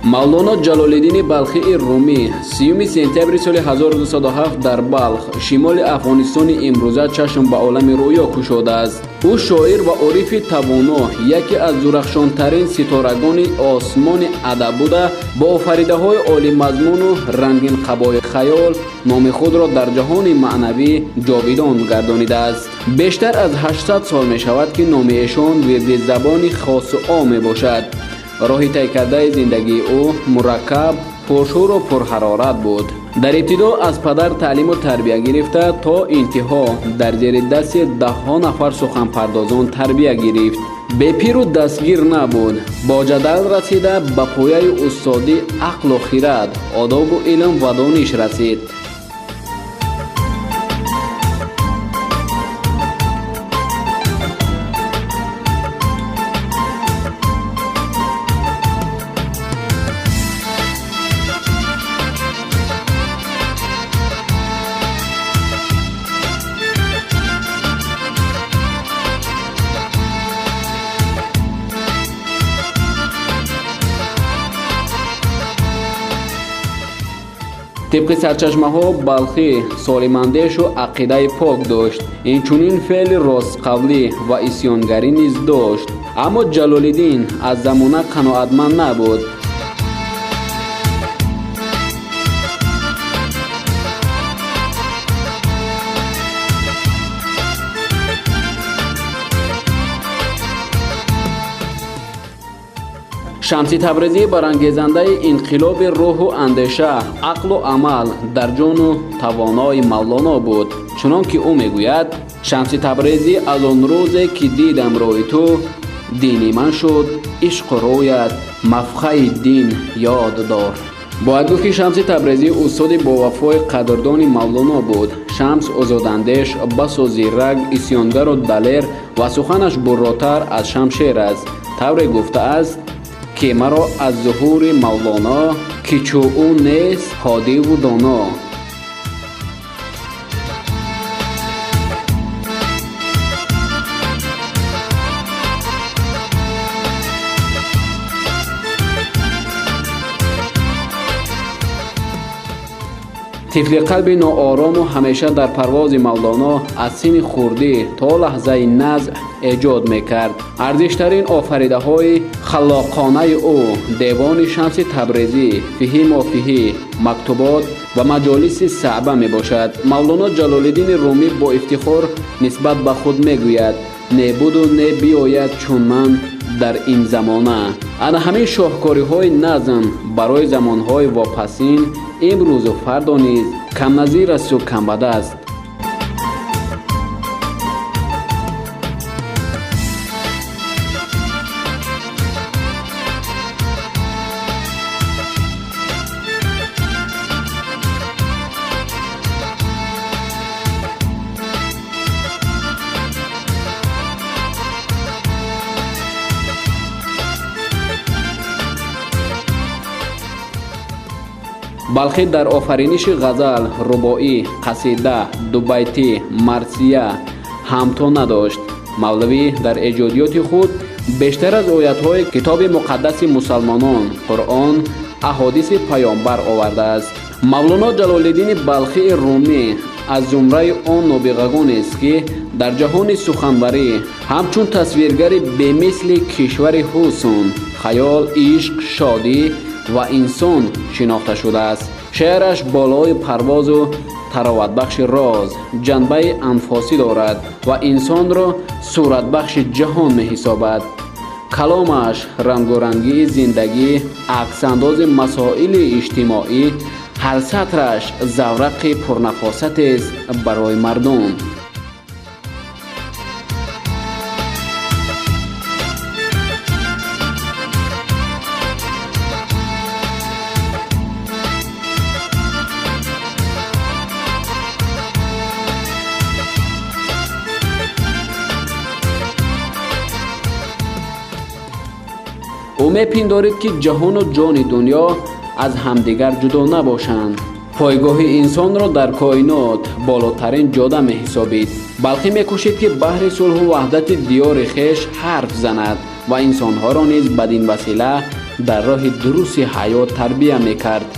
Мавлоно Ҷалолиддини Балхии Румӣ 30 сентябри соли 1207 дар Балх, шимоли Афғонистони имрӯза, чашм ба олами рӯё кушодааст. Ӯ шоир ва орифи тавоно, яке аз дурахшонтарин ситорагони осмони адаб буда, бо офаридаҳои олимазмуну рангинқабои хаёл номи худро дар ҷаҳони маънавӣ ҷовидон гардонидааст. Бештар аз 800 сол мешавад, ки номи эшон вирди забони хосу ом мебошад. Роҳи тай кардаи зиндагии ӯ мураккаб, пуршӯру пурҳарорат буд. Дар ибтидо аз падар таълиму тарбия гирифта, то интиҳо дар зери дасти даҳҳо нафар суханпардозон тарбия гирифт. Бепиру дастгир набуд, бо ҷадал расида, ба пояи устодӣ, ақлу хирад, одобу илм ва дониш расид. Тибқи сарчашмаҳо, Балхӣ солимандешу ақидаи пок дошт, инчунин феъли ростқавлӣ ва исьёнгарӣ низ дошт. Аммо Ҷалолиддин аз замона қаноатманд набуд. Шамси Табрезӣ барангезандаи инқилоби рӯҳу андеша, ақлу амал дар ҷону тавонои Мавлоно буд. Чунон ки ӯ мегӯяд: «Шамси Табрезӣ, аз он рӯзе ки дидам рӯи ту, дини ман шуд ишқу рӯят, мафхаи дин ёд дор». Бояд гуфт, ки Шамси Табрезӣ устоди бовафои қадрдони Мавлоно буд. Шамс озодандеш, басо зирак, исьёнгару далер ва суханаш бурротар аз шамшер аст. Тавре гуфтааст, ки маро аз зуҳури Мавлоно, ки чу ӯ нест ҳодиву доно. Тифли қалби ноорому ҳамеша дар парвози Мавлоно аз синни хурдӣ то лаҳзаи назъ эҷод мекард. Арзиштарин офаридаҳои халлоқонаи ӯ Девони Шамси Табрезӣ, Фиҳӣ Мофиҳӣ, Мактубот ва Маҷолиси Саъба мебошад. Мавлоно Ҷалолиддини Румӣ бо ифтихор нисбат ба худ мегӯяд: «Не буду, не биёяд чун ман дар ин замона». Ана ҳамин шоҳкориҳои назм барои замонҳои вопасин, имрӯзу фардо низ камназир асту камбадаст. Балхӣ дар офариниши ғазал, рубоӣ, қасида, дубайтӣ, марсия ҳамто надошт. Мавлавӣ дар эҷодиёти худ бештар аз оятҳои китоби муқаддаси мусалмонон, Қуръон, аҳодиси паёмбар овардааст. Мавлоно Ҷалолиддини Балхии Румӣ аз зумраи он нобиғагонест, ки дар ҷаҳони суханварӣ ҳамчун тасвиргари бемисли кишвари ҳусн, хаёл, ишқ, шодӣ ва инсон шинохта шудааст. Шеъраш болои парвозу тароватбахши роз, ҷанбаи анфосӣ дорад ва инсонро суратбахши ҷаҳон меҳисобад. Каломаш рангорангии зиндагӣ, аксандози масоили иҷтимоӣ, ҳар сатраш заврақи пурнафосатест барои мардум. Ӯ мепиндорид, ки ҷаҳону ҷони дунё аз ҳамдигар ҷудо набошанд. Пойгоҳи инсонро дар коинот болотарин ҷода меҳисобид. Балхӣ мекӯшид, ки баҳри сулҳу ваҳдати диёри хеш ҳарф занад ва инсонҳоро низ бадин васила Дар роҳи дурусти ҳаёт тарбия мекард.